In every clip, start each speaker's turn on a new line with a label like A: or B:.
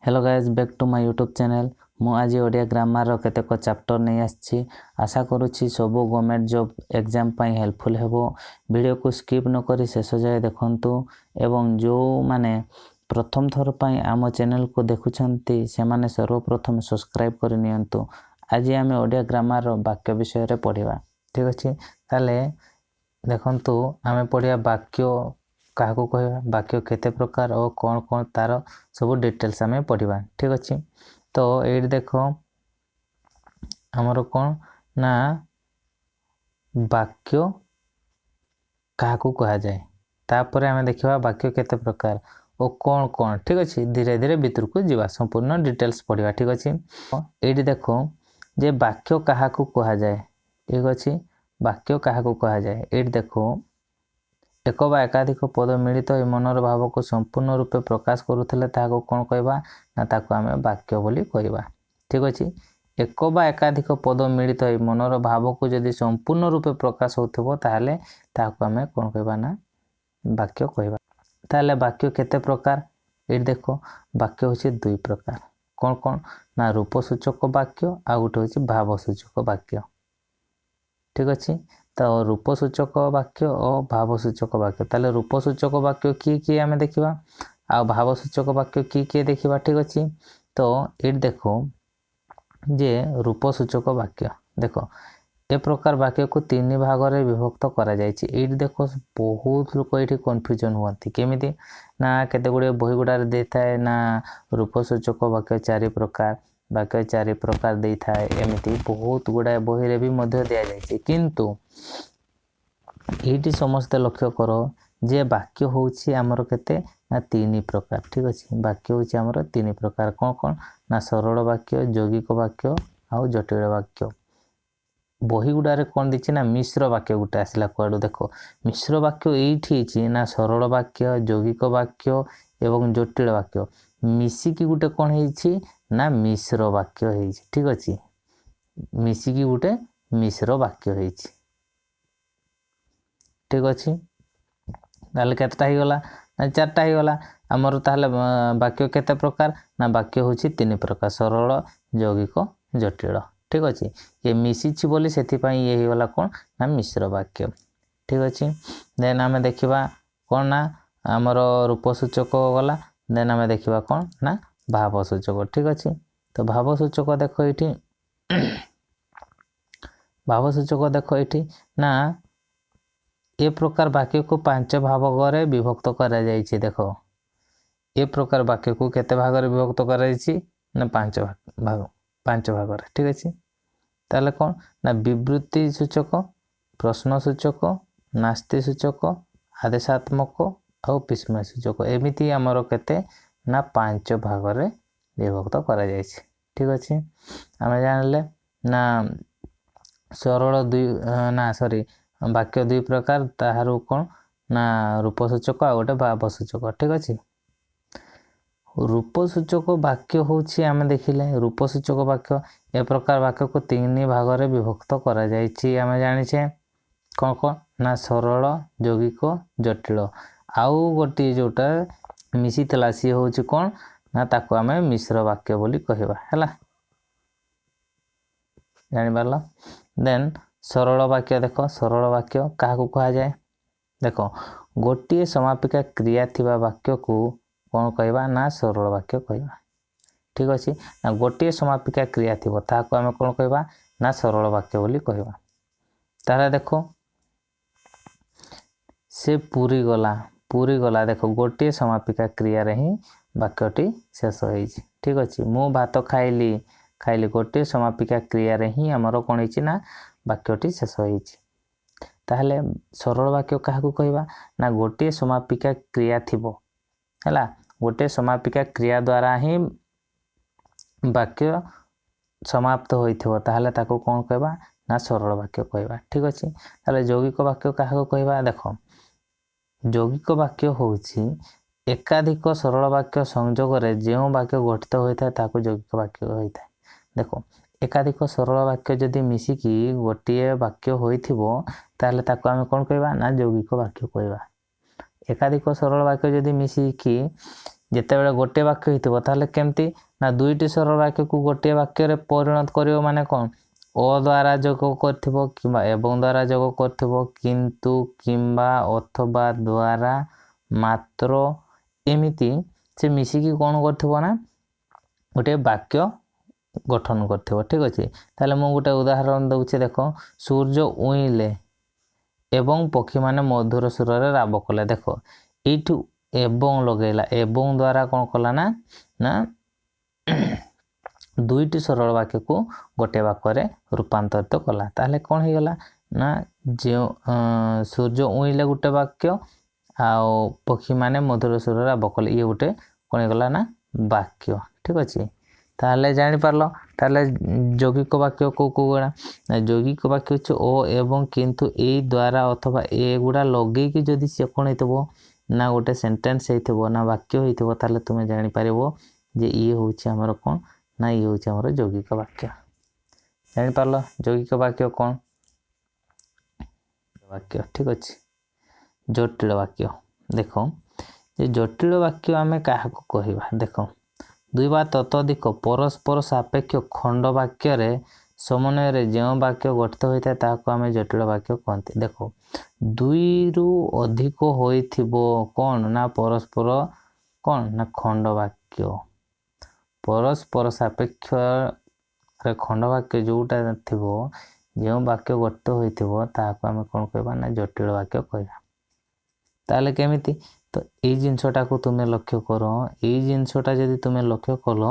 A: Hello guys, back to my YouTube channel. ମୁଁ ଆଜି ଓଡ଼ିଆ ଗ୍ରାମାରର କେତେକ ଚାପ୍ଟର ନେଇ ଆସିଛି। ଆଶା କରୁଛି ସବୁ ଗଭର୍ଣ୍ଣମେଣ୍ଟ ଜବ୍ ଏକ୍ଜାମ୍ ପାଇଁ ହେଲ୍ପଫୁଲ୍ ହେବ। ଭିଡ଼ିଓକୁ ସ୍କିପ୍ ନକରି ଶେଷ ଯାଏ ଦେଖନ୍ତୁ ଏବଂ ଯେଉଁମାନେ ପ୍ରଥମ ଥର ପାଇଁ ଆମ ଚ୍ୟାନେଲକୁ ଦେଖୁଛନ୍ତି, ସେମାନେ ସର୍ବପ୍ରଥମେ ସବସ୍କ୍ରାଇବ୍ କରି ନିଅନ୍ତୁ। ଆଜି ଆମେ ଓଡ଼ିଆ ଗ୍ରାମାରର ବାକ୍ୟ ବିଷୟରେ ପଢ଼ିବା। ଠିକ୍ ଅଛି, ତାହେଲେ ଦେଖନ୍ତୁ, ଆମେ ପଢ଼ିବା ବାକ୍ୟ କାହାକୁ କହିବା, ବାକ୍ୟ କେତେ ପ୍ରକାର ଓ କ'ଣ କ'ଣ ତା'ର ସବୁ ଡିଟେଲ୍ସ ଆମେ ପଢ଼ିବା। ଠିକ୍ ଅଛି, ତ ଏଇଠି ଦେଖ, ଆମର କ'ଣ ନା ବାକ୍ୟ କାହାକୁ କୁହାଯାଏ, ତାପରେ ଆମେ ଦେଖିବା ବାକ୍ୟ କେତେ ପ୍ରକାର ଓ କ'ଣ କ'ଣ। ଠିକ୍ ଅଛି, ଧୀରେ ଧୀରେ ଭିତରକୁ ଯିବା, ସମ୍ପୂର୍ଣ୍ଣ ଡିଟେଲ୍ସ ପଢ଼ିବା। ଠିକ୍ ଅଛି, ଏଇଠି ଦେଖ ଯେ ବାକ୍ୟ କାହାକୁ କୁହାଯାଏ। ଠିକ୍ ଅଛି, ବାକ୍ୟ କାହାକୁ କୁହାଯାଏ? ଏଇଠି ଦେଖ, ଏକ ବା ଏକାଧିକ ପଦ ମିଳିତ ଏ ମନର ଭାବକୁ ସମ୍ପୂର୍ଣ୍ଣ ରୂପେ ପ୍ରକାଶ କରୁଥିଲେ ତାହାକୁ କ'ଣ କହିବା ନା ତାକୁ ଆମେ ବାକ୍ୟ ବୋଲି କହିବା। ଠିକ୍ ଅଛି, ଏକ ବା ଏକାଧିକ ପଦ ମିଳିତ ଏ ମନର ଭାବକୁ ଯଦି ସମ୍ପୂର୍ଣ୍ଣ ରୂପେ ପ୍ରକାଶ ହେଉଥିବ, ତାହେଲେ ତାହାକୁ ଆମେ କ'ଣ କହିବା ନା ବାକ୍ୟ କହିବା। ତାହେଲେ ବାକ୍ୟ କେତେ ପ୍ରକାର? ଏଇଠି ଦେଖ, ବାକ୍ୟ ହେଉଛି ଦୁଇ ପ୍ରକାର। କ'ଣ କ'ଣ ନା ରୂପସୂଚକ ବାକ୍ୟ ଆଉ ଗୋଟେ ହେଉଛି ଭାବସୂଚକ ବାକ୍ୟ। ଠିକ୍ ଅଛି, ତ ରୂପସୂଚକ ବାକ୍ୟ ଓ ଭାବସୂଚକ ବାକ୍ୟ। ତାହେଲେ ରୂପସୂଚକ ବାକ୍ୟ କିଏ କିଏ ଆମେ ଦେଖିବା ଆଉ ଭାବସୂଚକ ବାକ୍ୟ କିଏ କିଏ ଦେଖିବା। ଠିକ୍ ଅଛି, ତ ଏଇଠି ଦେଖ ଯେ ରୂପସୂଚକ ବାକ୍ୟ। ଦେଖ, ଏ ପ୍ରକାର ବାକ୍ୟକୁ ତିନି ଭାଗରେ ବିଭକ୍ତ କରାଯାଇଛି। ଏଇଠି ଦେଖ, ବହୁତ ଲୋକ ଏଇଠି କନଫ୍ୟୁଜନ୍ ହୁଅନ୍ତି। କେମିତି ନା କେତେ ଗୁଡ଼ିଏ ବହି ଗୁଡ଼ାରେ ଦେଇଥାଏ ନା ରୂପସୂଚକ ବାକ୍ୟ ଚାରି ପ୍ରକାର, ବାକ୍ୟ ଚାରି ପ୍ରକାର ଦେଇଥାଏ। ଏମିତି ବହୁତ ଗୁଡ଼ାଏ ବହିରେ ବି ମଧ୍ୟ ଦିଆଯାଇଛି। କିନ୍ତୁ ଏଇଠି ସମସ୍ତେ ଲକ୍ଷ୍ୟ କର ଯେ ବାକ୍ୟ ହେଉଛି ଆମର କେତେ ନା ତିନି ପ୍ରକାର। ଠିକ୍ ଅଛି, ବାକ୍ୟ ହେଉଛି ଆମର ତିନି ପ୍ରକାର। କ'ଣ କ'ଣ ନା ସରଳ ବାକ୍ୟ, ଯୌଗିକ ବାକ୍ୟ ଆଉ ଜଟିଳ ବାକ୍ୟ। ବହି ଗୁଡ଼ାରେ କ'ଣ ଦେଇଛି ନା ମିଶ୍ର ବାକ୍ୟ ଗୋଟେ ଆସିଲା କୁଆଡ଼ୁ। ଦେଖ, ମିଶ୍ର ବାକ୍ୟ ଏଇଠି ହେଇଛି ନା ସରଳ ବାକ୍ୟ, ଯୌଗିକ ବାକ୍ୟ ଏବଂ ଜଟିଳ ବାକ୍ୟ ମିଶିକି ଗୋଟେ କ'ଣ ହେଇଛି ନା ମିଶ୍ର ବାକ୍ୟ ହେଇଛି। ଠିକ୍ ଅଛି, ମିଶିକି ଗୋଟେ ମିଶ୍ର ବାକ୍ୟ ହେଇଛି। ଠିକ୍ ଅଛି, ତାହେଲେ କେତେଟା ହେଇଗଲା ନା ଚାରିଟା ହେଇଗଲା ଆମର। ତାହେଲେ ବାକ୍ୟ କେତେ ପ୍ରକାର ନା ବାକ୍ୟ ହେଉଛି ତିନି ପ୍ରକାର, ସରଳ, ଯୌଗିକ, ଜଟିଳ। ଠିକ୍ ଅଛି, ଇଏ ମିଶିଛି ବୋଲି ସେଥିପାଇଁ ଇଏ ହେଇଗଲା କ'ଣ ନା ମିଶ୍ର ବାକ୍ୟ। ଠିକ୍ ଅଛି, ଦେନ୍ ଆମେ ଦେଖିବା କ'ଣ ନା ଆମର ରୂପସୂଚକ ଗଲା, ଦେନ୍ ଆମେ ଦେଖିବା କ'ଣ ନା ଭାବସୂଚକ। ଠିକ୍ ଅଛି, ତ ଭାବସୂଚକ ଦେଖ ଏଇଠି, ଭାବସୂଚକ ଦେଖ ଏଇଠି ନା ଏ ପ୍ରକାର ବାକ୍ୟକୁ ପାଞ୍ଚ ଭାଗରେ ବିଭକ୍ତ କରାଯାଇଛି। ଦେଖ, ଏ ପ୍ରକାର ବାକ୍ୟକୁ କେତେ ଭାଗରେ ବିଭକ୍ତ କରାଯାଇଛି ନା ପାଞ୍ଚ ଭାଗ, ପାଞ୍ଚ ଭାଗରେ। ଠିକ୍ ଅଛି, ତାହେଲେ କ'ଣ ନା ବିବୃତ୍ତି ସୂଚକ, ପ୍ରଶ୍ନ ସୂଚକ, ନାସ୍ତି ସୂଚକ, ଆଦେଶାତ୍ମକ ଆଉ ବିସ୍ମୟ ସୂଚକ। ଏମିତି ଆମର କେତେ ନା ପାଞ୍ଚ ଭାଗରେ ବିଭକ୍ତ କରାଯାଇଛି। ଠିକ୍ ଅଛି, ଆମେ ଜାଣିଲେ ନା ସରଳ ଦୁଇ ନା ସରି ବାକ୍ୟ ଦୁଇ ପ୍ରକାର, ତାହାରୁ କ'ଣ ନା ରୂପସୂଚକ ଆଉ ଗୋଟେ ଭାବସୂଚକ। ଠିକ୍ ଅଛି, ରୂପସୂଚକ ବାକ୍ୟ ହେଉଛି, ଆମେ ଦେଖିଲେ ରୂପସୂଚକ ବାକ୍ୟ, ଏ ପ୍ରକାର ବାକ୍ୟକୁ ତିନି ଭାଗରେ ବିଭକ୍ତ କରାଯାଇଛି। ଆମେ ଜାଣିଛେ କ'ଣ କ'ଣ ନା ସରଳ, ଯୌଗିକ, ଜଟିଳ। ଆଉ ଗୋଟିଏ ଯେଉଁଟା ମିଶିଥିଲା ସିଏ ହେଉଛି କ'ଣ ନା ତାକୁ ଆମେ ମିଶ୍ର ବାକ୍ୟ ବୋଲି କହିବା। ହେଲା, ଜାଣିପାରିଲ? ଦେନ୍ ସରଳ ବାକ୍ୟ ଦେଖ, ସରଳ ବାକ୍ୟ କାହାକୁ କୁହାଯାଏ? ଦେଖ, ଗୋଟିଏ ସମାପିକା କ୍ରିୟା ଥିବା ବାକ୍ୟକୁ କ'ଣ କହିବା ନା ସରଳ ବାକ୍ୟ କହିବା। ଠିକ୍ ଅଛି, ନା ଗୋଟିଏ ସମାପିକା କ୍ରିୟା ଥିବ ତାହାକୁ ଆମେ କ'ଣ କହିବା ନା ସରଳ ବାକ୍ୟ ବୋଲି କହିବା। ତାହେଲେ ଦେଖ, ସେ ପୁରୀ ଗଲା, ପୁରୀ ଗଲା। ଦେଖ, ଗୋଟିଏ ସମାପିକା କ୍ରିୟାରେ ହିଁ ବାକ୍ୟଟି ଶେଷ ହେଇଛି। ଠିକ୍ ଅଛି, ମୁଁ ଭାତ ଖାଇଲି, ଖାଇଲି, ଗୋଟିଏ ସମାପିକା କ୍ରିୟାରେ ହିଁ ଆମର କ'ଣ ହେଇଛି ନା ବାକ୍ୟଟି ଶେଷ ହେଇଛି। ତାହେଲେ ସରଳ ବାକ୍ୟ କାହାକୁ କହିବା ନା ଗୋଟିଏ ସମାପିକା କ୍ରିୟା ଥିବ, ହେଲା, ଗୋଟିଏ ସମାପିକା କ୍ରିୟା ଦ୍ୱାରା ହିଁ ବାକ୍ୟ ସମାପ୍ତ ହୋଇଥିବ, ତାହେଲେ ତାକୁ କ'ଣ କହିବା ନା ସରଳ ବାକ୍ୟ କହିବା। ଠିକ୍ ଅଛି, ତାହେଲେ ଯୌଗିକ ବାକ୍ୟ କାହାକୁ କହିବା? ଦେଖ, ଯୌଗିକ ବାକ୍ୟ ହେଉଛି ଏକାଧିକ ସରଳ ବାକ୍ୟ ସଂଯୋଗରେ ଯେଉଁ ବାକ୍ୟ ଗଠିତ ହୋଇଥାଏ ତାହାକୁ ଯୌଗିକ ବାକ୍ୟ ହୋଇଥାଏ। ଦେଖ, ଏକାଧିକ ସରଳ ବାକ୍ୟ ଯଦି ମିଶିକି ଗୋଟିଏ ବାକ୍ୟ ହୋଇଥିବ, ତାହେଲେ ତାକୁ ଆମେ କ'ଣ କହିବା ନା ଯୌଗିକ ବାକ୍ୟ କହିବା। ଏକାଧିକ ସରଳ ବାକ୍ୟ ଯଦି ମିଶିକି ଯେତେବେଳେ ଗୋଟିଏ ବାକ୍ୟ ହେଇଥିବ ତାହେଲେ କେମିତି ନା ଦୁଇଟି ସରଳ ବାକ୍ୟକୁ ଗୋଟିଏ ବାକ୍ୟରେ ପରିଣତ କରିବ, ମାନେ କ'ଣ ଓ ଦ୍ୱାରା ଯୋଗ କରିଥିବ କିମ୍ବା ଏବଂ ଦ୍ୱାରା ଯୋଗ କରିଥିବ, କିନ୍ତୁ, କିମ୍ବା, ଅଥବା, ଦ୍ୱାରା, ମାତ୍ର, ଏମିତି ସେ ମିଶିକି କ'ଣ କରିଥିବ ନା ଗୋଟିଏ ବାକ୍ୟ ଗଠନ କରିଥିବ। ଠିକ୍ ଅଛି, ତାହେଲେ ମୁଁ ଗୋଟେ ଉଦାହରଣ ଦେଉଛି। ଦେଖ, ସୂର୍ଯ୍ୟ ଉଇଁଲେ ଏବଂ ପକ୍ଷୀମାନେ ମଧୁର ସୁରରେ ରାବ କଲେ। ଦେଖ, ଏଇଠୁ ଏବଂ ଲଗେଇଲା, ଏବଂ ଦ୍ୱାରା କ'ଣ କଲା ନା ନା ଦୁଇଟି ସରଳ ବାକ୍ୟକୁ ଗୋଟିଏ ବାକ୍ୟରେ ରୂପାନ୍ତରିତ କଲା। ତାହେଲେ କ'ଣ ହେଇଗଲା ନା ଯେଉଁ ସୂର୍ଯ୍ୟ ଉଇଁଲେ ଗୋଟେ ବାକ୍ୟ ଆଉ ପକ୍ଷୀମାନେ ମଧୁର ସୁରରେ ରାବ କଲେ, ଇଏ ଗୋଟେ କ'ଣ ହେଇଗଲା ନା ବାକ୍ୟ। ଠିକ୍ ଅଛି, ତାହେଲେ ଜାଣିପାରିଲ। ତାହେଲେ ଯୌଗିକ ବାକ୍ୟ କେଉଁ କେଉଁ ଗୁଡ଼ା? ଯୌଗିକ ବାକ୍ୟ ହେଉଛି ଓ, ଏବଂ, କିନ୍ତୁ, ଏଇ ଦ୍ୱାରା ଅଥବା ଏଗୁଡ଼ା ଲଗେଇକି ଯଦି ସିଏ କ'ଣ ହେଇଥିବ ନା ଗୋଟେ ସେଣ୍ଟେନ୍ସ ହେଇଥିବ ନା ବାକ୍ୟ ହେଇଥିବ, ତାହେଲେ ତୁମେ ଜାଣିପାରିବ ଯେ ଇଏ ହେଉଛି ଆମର କ'ଣ ନା ଇଏ ହେଉଛି ଆମର ଯୌଗିକ ବାକ୍ୟ। ଜାଣିପାରିଲ ଯୌଗିକ ବାକ୍ୟ କ'ଣ ବାକ୍ୟ? ଠିକ୍ ଅଛି, ଜଟିଳ ବାକ୍ୟ। ଦେଖ ଯେ ଜଟିଳ ବାକ୍ୟ ଆମେ କାହାକୁ କହିବା? ଦେଖ, ଦୁଇ ବା ତତୋଧିକ ପରସ୍ପର ସାପେକ୍ଷ ଖଣ୍ଡ ବାକ୍ୟରେ ସମନ୍ୱୟରେ ଯେଉଁ ବାକ୍ୟ ଗଠିତ ହୋଇଥାଏ ତାହାକୁ ଆମେ ଜଟିଳ ବାକ୍ୟ କହନ୍ତି। ଦେଖ, ଦୁଇରୁ ଅଧିକ ହୋଇଥିବ କ'ଣ ନା ପରସ୍ପର କ'ଣ ନା ଖଣ୍ଡ ବାକ୍ୟ, ପରସ୍ପର ସାପେକ୍ଷରେ ଖଣ୍ଡ ବାକ୍ୟ ଯେଉଁଟା ଥିବ, ଯେଉଁ ବାକ୍ୟ ଗଠିତ ହୋଇଥିବ ତାହାକୁ ଆମେ କ'ଣ କହିବା ନା ଜଟିଳ ବାକ୍ୟ କହିବା। ତାହେଲେ କେମିତି? ତ ଏଇ ଜିନିଷଟାକୁ ତୁମେ ଲକ୍ଷ୍ୟ କର। ଏଇ ଜିନିଷଟା ଯଦି ତୁମେ ଲକ୍ଷ୍ୟ କଲ,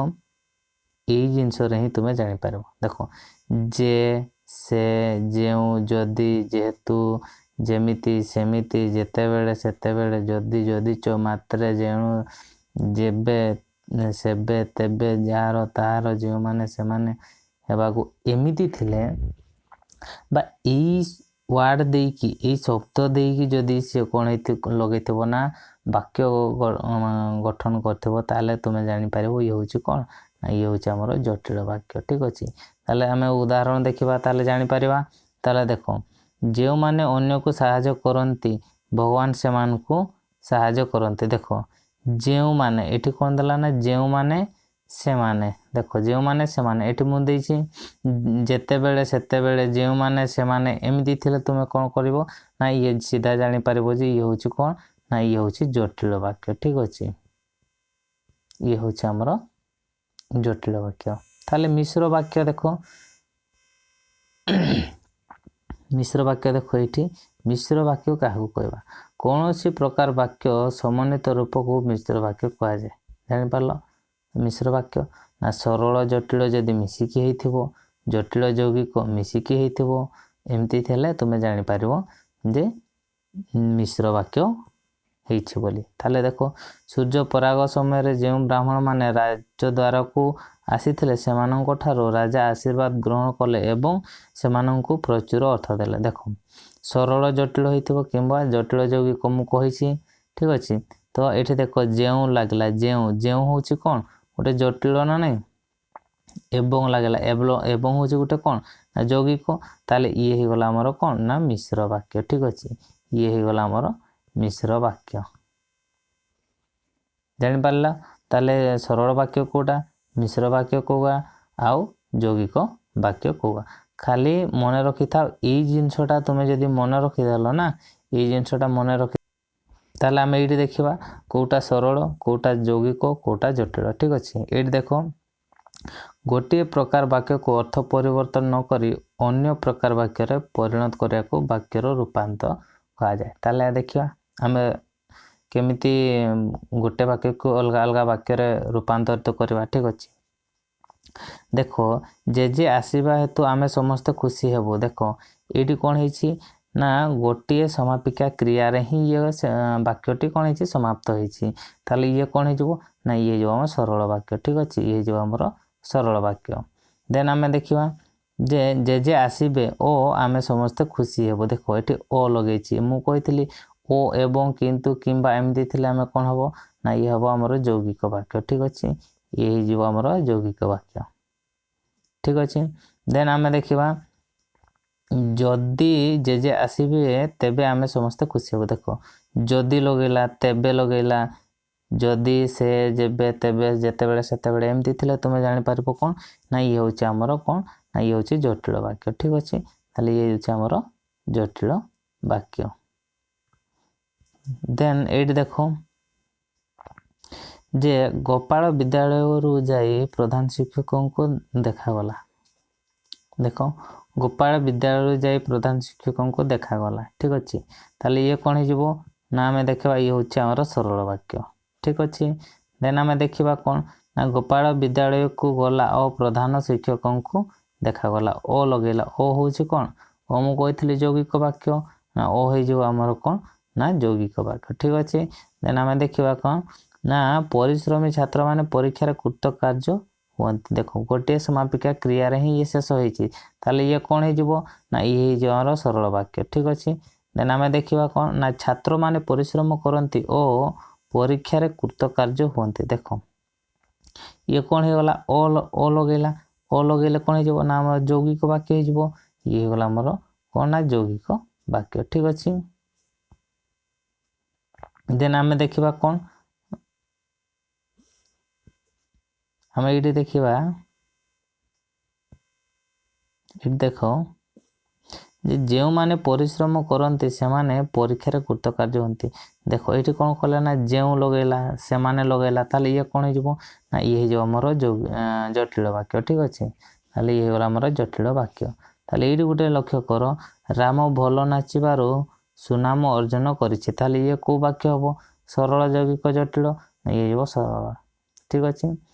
A: ଏଇ ଜିନିଷରେ ହିଁ ତୁମେ ଜାଣିପାରିବ। ଦେଖ, ଯେ, ସେ, ଯେଉଁ, ଯଦି, ଯେହେତୁ, ଯେମିତି, ସେମିତି, ଯେତେବେଳେ, ସେତେବେଳେ, ଯଦି, ଯଦିଚ, ମାତ୍ରେ, ଯେଣୁ, ଯେବେ, ସେବେ, ତେବେ, ଯାହାର, ତାହାର, ଯେଉଁମାନେ, ସେମାନେ, ହେବାକୁ, ଏମିତି ଥିଲେ ବା ଏଇ ୱାର୍ଡ଼ ଦେଇକି, ଏଇ ଶବ୍ଦ ଦେଇକି ଯଦି ସିଏ କ'ଣ ହେଇଥିବ ଲଗେଇଥିବ ନା ବାକ୍ୟ ଗଠନ କରିଥିବ, ତାହେଲେ ତୁମେ ଜାଣିପାରିବ ଇଏ ହେଉଛି କ'ଣ ନା ଇଏ ହେଉଛି ଆମର ଜଟିଳ ବାକ୍ୟ। ଠିକ୍ ଅଛି, ତାହେଲେ ଆମେ ଉଦାହରଣ ଦେଖିବା, ତାହେଲେ ଜାଣିପାରିବା। ତାହେଲେ ଦେଖ, ଯେଉଁମାନେ ଅନ୍ୟକୁ ସାହାଯ୍ୟ କରନ୍ତି ଭଗବାନ ସେମାନଙ୍କୁ ସାହାଯ୍ୟ କରନ୍ତି। ଦେଖ, ଯେଉଁମାନେ ଏଠି କ'ଣ ଦେଲା ନା ଯେଉଁମାନେ ସେମାନେ। ଦେଖ, ଯେଉଁମାନେ ସେମାନେ ଏଠି ମୁଁ ଦେଇଛି, ଯେତେବେଳେ, ସେତେବେଳେ, ଯେଉଁମାନେ, ସେମାନେ, ଏମିତି ଥିଲେ ତୁମେ କ'ଣ କରିବ ନା ଇଏ ସିଧା ଜାଣିପାରିବ ଯେ ଇଏ ହେଉଛି କ'ଣ ନା ଇଏ ହେଉଛି ଜଟିଳ ବାକ୍ୟ। ଠିକ୍ ଅଛି, ଇଏ ହେଉଛି ଆମର ଜଟିଳ ବାକ୍ୟ। ତାହେଲେ ମିଶ୍ର ବାକ୍ୟ ଦେଖ, ମିଶ୍ର ବାକ୍ୟ ଦେଖ, ଏଇଠି ମିଶ୍ର ବାକ୍ୟ କାହାକୁ କହିବା? କୌଣସି ପ୍ରକାର ବାକ୍ୟ ସମନ୍ୱିତ ରୂପକୁ ମିଶ୍ର ବାକ୍ୟ କୁହାଯାଏ। ଜାଣିପାରିଲ ମିଶ୍ର ବାକ୍ୟ ନା ସରଳ ଜଟିଳ ଯଦି ମିଶିକି ହେଇଥିବ, ଜଟିଳ ଯୌଗିକ ମିଶିକି ହେଇଥିବ, ଏମିତି ଥିଲେ ତୁମେ ଜାଣିପାରିବ ଯେ ମିଶ୍ର ବାକ୍ୟ ହେଇଛି ବୋଲି। ତାହେଲେ ଦେଖ, ସୂର୍ଯ୍ୟ ପରାଗ ସମୟରେ ଯେଉଁ ବ୍ରାହ୍ମଣମାନେ ରାଜଦ୍ୱାରକୁ ଆସିଥିଲେ ସେମାନଙ୍କ ଠାରୁ ରାଜା ଆଶୀର୍ବାଦ ଗ୍ରହଣ କଲେ ଏବଂ ସେମାନଙ୍କୁ ପ୍ରଚୁର ଅର୍ଥ ଦେଲେ। ଦେଖ, ସରଳ ଜଟିଳ ହେଇଥିବ କିମ୍ବା ଜଟିଳ ଯୌଗିକ ମୁଁ କହିଛି। ଠିକ୍ ଅଛି, ତ ଏଠି ଦେଖ ଯେଉଁ ଲାଗିଲା, ଯେଉଁ, ଯେଉଁ ହେଉଛି କ'ଣ ଗୋଟେ ଜଟିଳ ନା ନାହିଁ, ଏବଂ ଲାଗିଲା, ଏବଂ ହେଉଛି ଗୋଟେ କ'ଣ ନା ଯୌଗିକ। ତାହେଲେ ଇଏ ହେଇଗଲା ଆମର କ'ଣ ନା ମିଶ୍ର ବାକ୍ୟ। ଠିକ୍ ଅଛି, ଇଏ ହେଇଗଲା ଆମର ମିଶ୍ର ବାକ୍ୟ। ଜାଣିପାରିଲା? ତାହେଲେ ସରଳ ବାକ୍ୟ କେଉଁଟା, ମିଶ୍ର ବାକ୍ୟ କେଉଁଟା, ଆଉ ଯୌଗିକ ବାକ୍ୟ କେଉଁଟା, ଖାଲି ମନେ ରଖିଥାଅ। ଏଇ ଜିନିଷଟା ତୁମେ ଯଦି ମନେ ରଖିଦେଲ ନା, ଏଇ ଜିନିଷଟା ମନେ ରଖି, ତାହେଲେ ଆମେ ଏଇଠି ଦେଖିବା କେଉଁଟା ସରଳ, କେଉଁଟା ଯୌଗିକ, କେଉଁଟା ଜଟିଳ। ଠିକ୍ ଅଛି, ଏଇଠି ଦେଖ, ଗୋଟିଏ ପ୍ରକାର ବାକ୍ୟକୁ ଅର୍ଥ ପରିବର୍ତ୍ତନ ନ କରି ଅନ୍ୟ ପ୍ରକାର ବାକ୍ୟରେ ପରିଣତ କରିବାକୁ ବାକ୍ୟର ରୂପାନ୍ତର କୁହାଯାଏ। ତାହେଲେ ଦେଖିବା ଆମେ କେମିତି ଗୋଟେ ବାକ୍ୟକୁ ଅଲଗା ଅଲଗା ବାକ୍ୟରେ ରୂପାନ୍ତରିତ କରିବା। ଠିକ୍ ଅଛି, ଦେଖ, ଜେଜେ ଆସିବା ହେତୁ ଆମେ ସମସ୍ତେ ଖୁସି ହେବୁ। ଦେଖ, ଏଇଠି କ'ଣ ହେଇଛି ନା ଗୋଟିଏ ସମାପିକା କ୍ରିୟାରେ ହିଁ ଇଏ ବାକ୍ୟଟି କ'ଣ ହେଇଛି, ସମାପ୍ତ ହେଇଛି। ତାହେଲେ ଇଏ କ'ଣ ହେଇଯିବ ନା ଇଏ ହେଇଯିବ ଆମ ସରଳ ବାକ୍ୟ। ଠିକ୍ ଅଛି, ଇଏ ହେଇଯିବ ଆମର ସରଳ ବାକ୍ୟ। ଦେନ୍ ଆମେ ଦେଖିବା ଯେ ଜେଜେ ଆସିବେ ଓ ଆମେ ସମସ୍ତେ ଖୁସି ହେବୁ। ଦେଖ, ଏଠି ଓ ଲଗେଇଛି, ମୁଁ କହିଥିଲି ଓ, ଏବଂ, କିନ୍ତୁ, କିମ୍ବା ଏମିତି ଥିଲେ ଆମେ କ'ଣ ହେବ ନା ଇଏ ହେବ ଆମର ଯୌଗିକ ବାକ୍ୟ। ଠିକ୍ ଅଛି, ଇଏ ହେଇଯିବ ଆମର ଯୌଗିକ ବାକ୍ୟ। ଠିକ୍ ଅଛି, ଦେନ୍ ଆମେ ଦେଖିବା ଯଦି ଜେଜେ ଆସିବେ ତେବେ ଆମେ ସମସ୍ତେ ଖୁସି ହେବୁ। ଦେଖ, ଯଦି ଲଗେଇଲା, ତେବେ ଲଗେଇଲା, ଯଦି, ସେ, ଯେବେ, ତେବେ, ଯେତେବେଳେ, ସେତେବେଳେ ଏମିତି ଥିଲେ ତୁମେ ଜାଣିପାରିବ କ'ଣ ନା ଇଏ ହେଉଛି ଆମର କ'ଣ ନା ଇଏ ହେଉଛି ଜଟିଳ ବାକ୍ୟ। ଠିକ୍ ଅଛି, ତାହେଲେ ଇଏ ହେଉଛି ଆମର ଜଟିଳ ବାକ୍ୟ। ଦେନ୍ ଏଇଠି ଦେଖ ଯେ ଗୋପାଳ ବିଦ୍ୟାଳୟରୁ ଯାଇ ପ୍ରଧାନ ଶିକ୍ଷକଙ୍କୁ ଦେଖାଗଲା। ଦେଖ, ଗୋପାଳ ବିଦ୍ୟାଳୟରୁ ଯାଇ ପ୍ରଧାନ ଶିକ୍ଷକଙ୍କୁ ଦେଖାଗଲା। ଠିକ୍ ଅଛି, ତାହେଲେ ଇଏ କ'ଣ ହେଇଯିବ ନା ଆମେ ଦେଖିବା ଇଏ ହେଉଛି ଆମର ସରଳ ବାକ୍ୟ। ଠିକ୍ ଅଛି, ଦେନ୍ ଆମେ ଦେଖିବା କ'ଣ ନା ଗୋପାଳ ବିଦ୍ୟାଳୟକୁ ଗଲା ଓ ପ୍ରଧାନ ଶିକ୍ଷକଙ୍କୁ ଦେଖାଗଲା। ଓ ଲଗେଇଲା, ଓ ହେଉଛି କ'ଣ? ଓ ମୁଁ କହିଥିଲି ଯୌଗିକ ବାକ୍ୟ ନା ଓ ହେଇଯିବ ଆମର କ'ଣ ନା ଯୌଗିକ ବାକ୍ୟ। ଠିକ୍ ଅଛି, ଦେନ୍ ଆମେ ଦେଖିବା କ'ଣ ନା ପରିଶ୍ରମୀ ଛାତ୍ରମାନେ ପରୀକ୍ଷାରେ କୃତକାର୍ଯ୍ୟ ହୁଅନ୍ତି। ଦେଖ, ଗୋଟିଏ ସମାପିକା କ୍ରିୟାରେ ହିଁ ଇଏ ଶେଷ ହେଇଛି, ତାହେଲେ ଇଏ କ'ଣ ହେଇଯିବ ନା ଇଏ ହେଇଯିବ ଆମର ସରଳ ବାକ୍ୟ। ଠିକ୍ ଅଛି, ଦେନ୍ ଆମେ ଦେଖିବା କ'ଣ ନା ଛାତ୍ରମାନେ ପରିଶ୍ରମ କରନ୍ତି ଓ ପରୀକ୍ଷାରେ କୃତକାର୍ଯ୍ୟ ହୁଅନ୍ତି। ଦେଖ, ଇଏ କ'ଣ ହେଇଗଲା? ଓ ଓ ଲଗେଇଲା, ଓ ଲଗେଇଲେ କ'ଣ ହେଇଯିବ ନା ଆମର ଯୌଗିକ ବାକ୍ୟ ହେଇଯିବ। ଇଏ ହେଇଗଲା ଆମର କ'ଣ ନା ଯୌଗିକ ବାକ୍ୟ। ଠିକ୍ ଅଛି, ଦେନ୍ ଆମେ ଦେଖିବା କ'ଣ, ଆମେ ଏଇଠି ଦେଖିବା, ଏଠି ଦେଖ ଯେ ଯେଉଁମାନେ ପରିଶ୍ରମ କରନ୍ତି ସେମାନେ ପରୀକ୍ଷାରେ କୃତକାର୍ଯ୍ୟ ହୁଅନ୍ତି। ଦେଖ, ଏଇଠି କ'ଣ କଲା ନା ଯେଉଁ ଲଗେଇଲା, ସେମାନେ ଲଗେଇଲା, ତାହେଲେ ଇଏ କ'ଣ ହେଇଯିବ ନା ଇଏ ହେଇଯିବ ଆମର ଜଟିଳ ବାକ୍ୟ। ଠିକ୍ ଅଛି, ତାହେଲେ ଇଏ ହେଇଗଲା ଆମର ଜଟିଳ ବାକ୍ୟ। ତାହେଲେ ଏଇଠି ଗୋଟେ ଲକ୍ଷ୍ୟ କର, ରାମ ଭଲ ନାଚିବାରୁ ସୁନାମ ଅର୍ଜନ କରିଛି। ତାହେଲେ ଇଏ କେଉଁ ବାକ୍ୟ ହେବ? ସରଳ, ଯୌଗିକ, ଜଟିଳ? ଇଏ ହେଇଯିବ ସରଳ। ଠିକ୍ ଅଛି,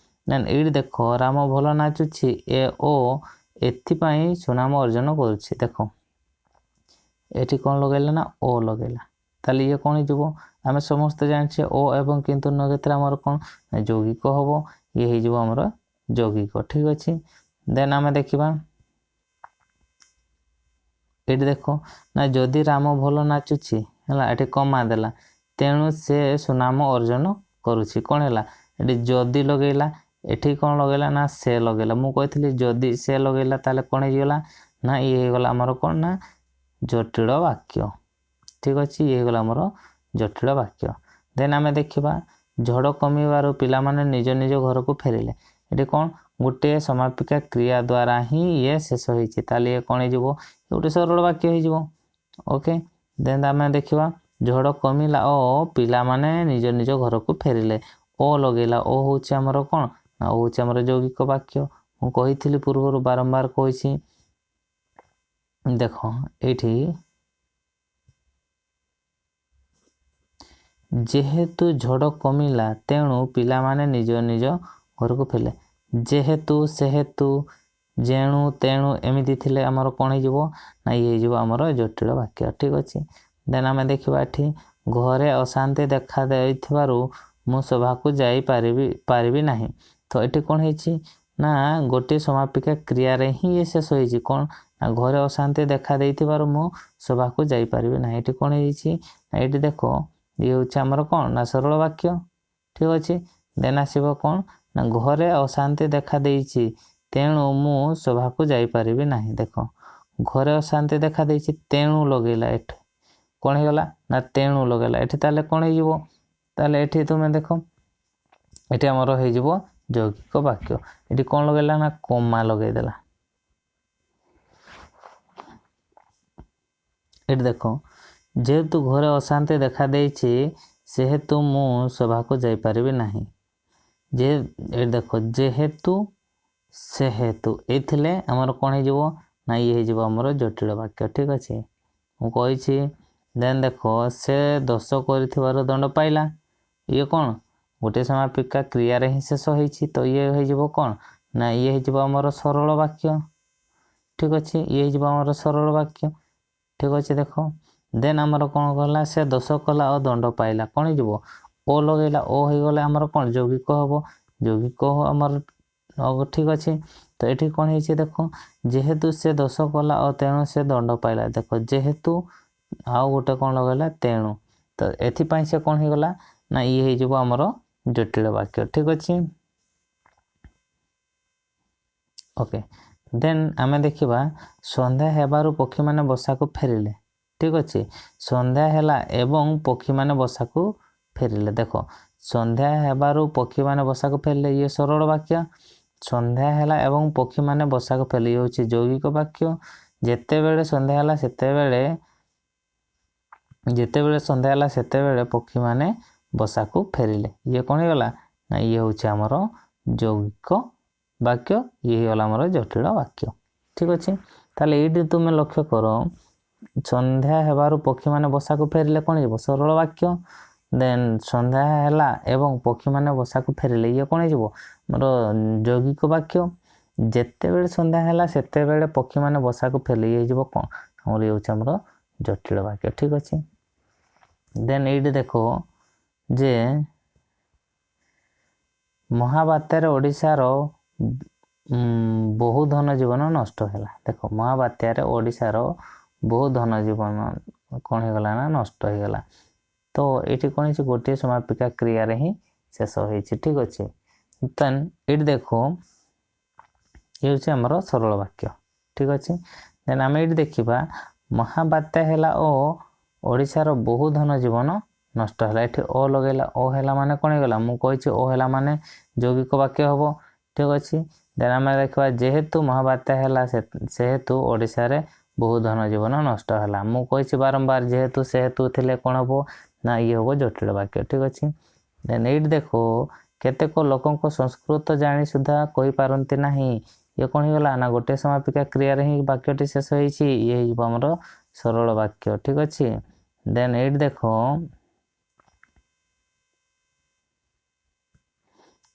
A: ଦେନ୍ ଏଇଠି ଦେଖ, ରାମ ଭଲ ନାଚୁଛି ଏ ଓ ଏଥିପାଇଁ ସୁନାମ ଅର୍ଜନ କରୁଛି। ଦେଖ, ଏଠି କ'ଣ ଲଗେଇଲା ନା ଓ ଲଗେଇଲା, ତାହେଲେ ଇଏ କ'ଣ ହେଇଯିବ? ଆମେ ସମସ୍ତେ ଜାଣିଛେ ଓ ଏବଂ କିନ୍ତୁ ଲଗେଇଥିଲେ ଆମର କ'ଣ ଯୌଗିକ ହେବ। ଇଏ ହେଇଯିବ ଆମର ଯୌଗିକ। ଠିକ୍ ଅଛି, ଦେନ୍ ଆମେ ଦେଖିବା ଏଇଠି ଦେଖ ନା ଯଦି ରାମ ଭଲ ନାଚୁଛି ହେଲା, ଏଠି କମା ଦେଲା, ତେଣୁ ସେ ସୁନାମ ଅର୍ଜନ କରୁଛି। କ'ଣ ହେଲା? ଏଠି ଯଦି ଲଗେଇଲା, ଏଠି କ'ଣ ଲଗେଇଲା ନା ସେ ଲଗେଇଲା। ମୁଁ କହିଥିଲି ଯଦି ସେ ଲଗେଇଲା ତାହେଲେ କ'ଣ ହେଇଗଲା ନା ଇଏ ହେଇଗଲା ଆମର କ'ଣ ନା ଜଟିଳ ବାକ୍ୟ। ଠିକ୍ ଅଛି, ଇଏ ହେଇଗଲା ଆମର ଜଟିଳ ବାକ୍ୟ। ଦେନ୍ ଆମେ ଦେଖିବା ଝଡ଼ କମିବାରୁ ପିଲାମାନେ ନିଜ ନିଜ ଘରକୁ ଫେରିଲେ। ଏଠି କ'ଣ ଗୋଟିଏ ସମାପିକା କ୍ରିୟା ଦ୍ୱାରା ହିଁ ଇଏ ଶେଷ ହେଇଛି, ତାହେଲେ ଇଏ କ'ଣ ହେଇଯିବ? ଗୋଟେ ସରଳ ବାକ୍ୟ ହେଇଯିବ। ଓକେ, ଦେନ୍ ଆମେ ଦେଖିବା ଝଡ଼ କମିଲା ଓ ପିଲାମାନେ ନିଜ ନିଜ ଘରକୁ ଫେରିଲେ। ଓ ଲଗେଇଲା, ଓ ହେଉଛି ଆମର କ'ଣ ନା ଓ ହେଉଛି ଆମର ଯୌଗିକ ବାକ୍ୟ। ମୁଁ କହିଥିଲି ପୂର୍ବରୁ, ବାରମ୍ବାର କହିଛି। ଦେଖ ଏଇଠି ଯେହେତୁ ଝଡ଼ କମିଲା ତେଣୁ ପିଲାମାନେ ନିଜ ନିଜ ଘରକୁ ଫେରିଲେ। ଯେହେତୁ, ସେହେତୁ, ଯେଣୁ, ତେଣୁ ଏମିତି ଥିଲେ ଆମର କ'ଣ ହେଇଯିବ ନା ଇଏ ହେଇଯିବ ଆମର ଜଟିଳ ବାକ୍ୟ। ଠିକ୍ ଅଛି, ଦେନ୍ ଆମେ ଦେଖିବା ଏଠି ଘରେ ଅଶାନ୍ତି ଦେଖା ଦେଇଥିବାରୁ ମୁଁ ସଭାକୁ ଯାଇପାରିବି ପାରିବି ନାହିଁ। ତ ଏଠି କ'ଣ ହେଇଛି ନା ଗୋଟିଏ ସମାପିକା କ୍ରିୟାରେ ହିଁ ଇଏ ଶେଷ ହେଇଛି। କ'ଣ ନା ଘରେ ଅଶାନ୍ତି ଦେଖା ଦେଇଥିବାରୁ ମୁଁ ସଭାକୁ ଯାଇପାରିବି ନାହିଁ। ଏଠି କ'ଣ ହେଇଛି ନା ଏଇଠି ଦେଖ ଇଏ ହେଉଛି ଆମର କ'ଣ ନା ସରଳ ବାକ୍ୟ। ଠିକ୍ ଅଛି, ଦେନ୍ ଆସିବ କ'ଣ ନା ଘରେ ଅଶାନ୍ତି ଦେଖା ଦେଇଛି ତେଣୁ ମୁଁ ସଭାକୁ ଯାଇପାରିବି ନାହିଁ। ଦେଖ, ଘରେ ଅଶାନ୍ତି ଦେଖା ଦେଇଛି ତେଣୁ ଲଗେଇଲା, ଏଠି କ'ଣ ହେଇଗଲା ନା ତେଣୁ ଲଗେଇଲା, ଏଠି ତାହେଲେ କ'ଣ ହେଇଯିବ? ତାହେଲେ ଏଠି ତୁମେ ଦେଖ ଏଠି ଆମର ହେଇଯିବ ଯୌଗିକ ବାକ୍ୟ। ଏଠି କ'ଣ ଲଗେଇଲା ନା କମା ଲଗେଇଦେଲା। ଏଠି ଦେଖ ଯେହେତୁ ଘରେ ଅଶାନ୍ତି ଦେଖା ଦେଇଛି ସେହେତୁ ମୁଁ ସଭାକୁ ଯାଇପାରିବି ନାହିଁ। ଯେ ଏଠି ଦେଖ ଯେହେତୁ, ସେହେତୁ ଏଇ ଥିଲେ ଆମର କ'ଣ ହେଇଯିବ ନା ଇଏ ହେଇଯିବ ଆମର ଜଟିଳ ବାକ୍ୟ। ଠିକ୍ ଅଛି, ମୁଁ କହିଛି। ଦେନ୍ ଦେଖ ସେ ଦୋଷ କରିଥିବାରୁ ଦଣ୍ଡ ପାଇଲା। ଇଏ କ'ଣ ଗୋଟିଏ ସମାପିକା କ୍ରିୟାରେ ହିଁ ଶେଷ ହେଇଛି, ତ ଇଏ ହେଇଯିବ କ'ଣ ନା ଇଏ ହେଇଯିବ ଆମର ସରଳ ବାକ୍ୟ। ଠିକ୍ ଅଛି, ଇଏ ହେଇଯିବ ଆମର ସରଳ ବାକ୍ୟ। ଠିକ୍ ଅଛି, ଦେଖ ଦେନ୍ ଆମର କ'ଣ କଲା, ସେ ଦୋଷ କଲା ଓ ଦଣ୍ଡ ପାଇଲା। କ'ଣ ହେଇଯିବ? ଓ ଲଗେଇଲା, ଓ ହେଇଗଲେ ଆମର କ'ଣ ଯୌଗିକ ହେବ, ଯୌଗିକ ଆମର। ଠିକ୍ ଅଛି, ତ ଏଠି କ'ଣ ହେଇଛି ଦେଖ, ଯେହେତୁ ସେ ଦୋଷ କଲା ଓ ତେଣୁ ସେ ଦଣ୍ଡ ପାଇଲା। ଦେଖ ଯେହେତୁ ଆଉ ଗୋଟେ କ'ଣ ଲଗେଇଲା ତେଣୁ, ତ ଏଥିପାଇଁ ସେ କ'ଣ ହେଇଗଲା ନା ଇଏ ହେଇଯିବ ଆମର ଜଟିଳ ବାକ୍ୟ। ଠିକ୍ ଅଛି, ଓକେ, ଦେନ୍ ଆମେ ଦେଖିବା ସନ୍ଧ୍ୟା ହେବାରୁ ପକ୍ଷୀମାନେ ବସାକୁ ଫେରିଲେ। ଠିକ୍ ଅଛି, ସନ୍ଧ୍ୟା ହେଲା ଏବଂ ପକ୍ଷୀମାନେ ବସାକୁ ଫେରିଲେ। ଦେଖ ସନ୍ଧ୍ୟା ହେବାରୁ ପକ୍ଷୀମାନେ ବସାକୁ ଫେରିଲେ, ଇଏ ସରଳ ବାକ୍ୟ। ସନ୍ଧ୍ୟା ହେଲା ଏବଂ ପକ୍ଷୀମାନେ ବସାକୁ ଫେରିଲେ, ଇଏ ହେଉଛି ଯୌଗିକ ବାକ୍ୟ। ଯେତେବେଳେ ସନ୍ଧ୍ୟା ହେଲା ସେତେବେଳେ, ଯେତେବେଳେ ସନ୍ଧ୍ୟା ହେଲା ସେତେବେଳେ ପକ୍ଷୀମାନେ ବସାକୁ ଫେରିଲେ, ଇଏ କ'ଣ ହେଇଗଲା ନା ଇଏ ହେଉଛି ଆମର ଯୌଗିକ ବାକ୍ୟ, ଇଏ ହେଇଗଲା ଆମର ଜଟିଳ ବାକ୍ୟ। ଠିକ୍ ଅଛି, ତାହେଲେ ଏଇଠି ତୁମେ ଲକ୍ଷ୍ୟ କର, ସନ୍ଧ୍ୟା ହେବାରୁ ପକ୍ଷୀମାନେ ବସାକୁ ଫେରିଲେ କ'ଣ ହେଇଯିବ? ସରଳ ବାକ୍ୟ। ଦେନ୍ ସନ୍ଧ୍ୟା ହେଲା ଏବଂ ପକ୍ଷୀମାନେ ବସାକୁ ଫେରିଲେ, ଇଏ କ'ଣ ହେଇଯିବ? ଆମର ଯୌଗିକ ବାକ୍ୟ। ଯେତେବେଳେ ସନ୍ଧ୍ୟା ହେଲା ସେତେବେଳେ ପକ୍ଷୀମାନେ ବସାକୁ ଫେରିଲେ, ଇଏ ହେଇଯିବ କ'ଣ? ଆମର ଇଏ ହେଉଛି ଆମର ଜଟିଳ ବାକ୍ୟ। ଠିକ୍ ଅଛି, ଦେନ୍ ଏଇଠି ଦେଖ ଯେ ମହାବାତ୍ୟାରେ ଓଡ଼ିଶାର ବହୁ ଧନ ଜୀବନ ନଷ୍ଟ ହେଲା। ଦେଖ, ମହାବାତ୍ୟାରେ ଓଡ଼ିଶାର ବହୁ ଧନ ଜୀବନ କ'ଣ ହେଇଗଲା ନା ନଷ୍ଟ ହେଇଗଲା। ତ ଏଇଠି କ'ଣ ହେଇଛି? ଗୋଟିଏ ସମାପିକା କ୍ରିୟାରେ ହିଁ ଶେଷ ହେଇଛି। ଠିକ୍ ଅଛି, ଦେନ୍ ଏଇଠି ଦେଖ, ଇଏ ହେଉଛି ଆମର ସରଳ ବାକ୍ୟ। ଠିକ୍ ଅଛି, ଦେନ୍ ଆମେ ଏଇଠି ଦେଖିବା ମହାବାତ୍ୟା ହେଲା ଓ ଓଡ଼ିଶାର ବହୁ ଧନ ଜୀବନ ନଷ୍ଟ ହେଲା। ଏଠି ଓ ଲଗେଇଲା, ଓ ହେଲା ମାନେ କ'ଣ ହେଇଗଲା? ମୁଁ କହିଛି ଓ ହେଲା ମାନେ ଯୌଗିକ ବାକ୍ୟ ହେବ। ଠିକ୍ ଅଛି, ଦେନ୍ ଆମେ ଦେଖିବା ଯେହେତୁ ମହାବାତ୍ୟା ହେଲା ସେହେତୁ ଓଡ଼ିଶାରେ ବହୁ ଧନ ଜୀବନ ନଷ୍ଟ ହେଲା। ମୁଁ କହିଛି ବାରମ୍ବାର ଯେହେତୁ ସେହେତୁ ଥିଲେ କ'ଣ ହେବ ନା ଇଏ ହେବ ଜଟିଳ ବାକ୍ୟ। ଠିକ୍ ଅଛି, ଦେନ୍ ଏଇଠି ଦେଖ କେତେକ ଲୋକଙ୍କ ସଂସ୍କୃତ ଜାଣି ସୁଦ୍ଧା କହିପାରନ୍ତି ନାହିଁ, ଇଏ କ'ଣ ହେଇଗଲା ନା ଗୋଟିଏ ସମାପିକା କ୍ରିୟାରେ ହିଁ ବାକ୍ୟଟି ଶେଷ ହେଇଛି, ଇଏ ହେଇଯିବ ଆମର ସରଳ ବାକ୍ୟ। ଠିକ୍ ଅଛି, ଦେନ୍ ଏଇଠି ଦେଖ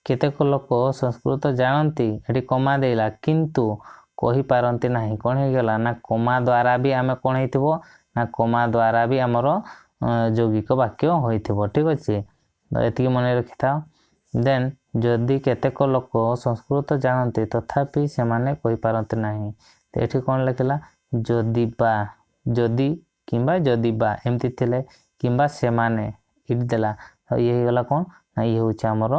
A: କେତେକ ଲୋକ ସଂସ୍କୃତ ଜାଣନ୍ତି, ଏଠି କମା ଦେଇଲା କିନ୍ତୁ କହିପାରନ୍ତି ନାହିଁ, କ'ଣ ହେଇଗଲା ନା କମା ଦ୍ୱାରା ବି ଆମେ କ'ଣ ହେଇଥିବ ନା କମା ଦ୍ୱାରା ବି ଆମର ଯୌଗିକ ବାକ୍ୟ ହୋଇଥିବ। ଠିକ୍ ଅଛି, ଏତିକି ମନେ ରଖିଥାଅ। ଦେନ୍ ଯଦି କେତେକ ଲୋକ ସଂସ୍କୃତ ଜାଣନ୍ତି ତଥାପି ସେମାନେ କହିପାରନ୍ତି ନାହିଁ, ଏଠି କ'ଣ ଲେଖିଲା? ଯଦି ବା, ଯଦି କିମ୍ବା ଯଦି ବା ଏମିତି ଥିଲେ କିମ୍ବା ସେମାନେ ଏଠି ଦେଲା, ଇଏ ହେଇଗଲା କ'ଣ ନା ଇଏ ହେଉଛି ଆମର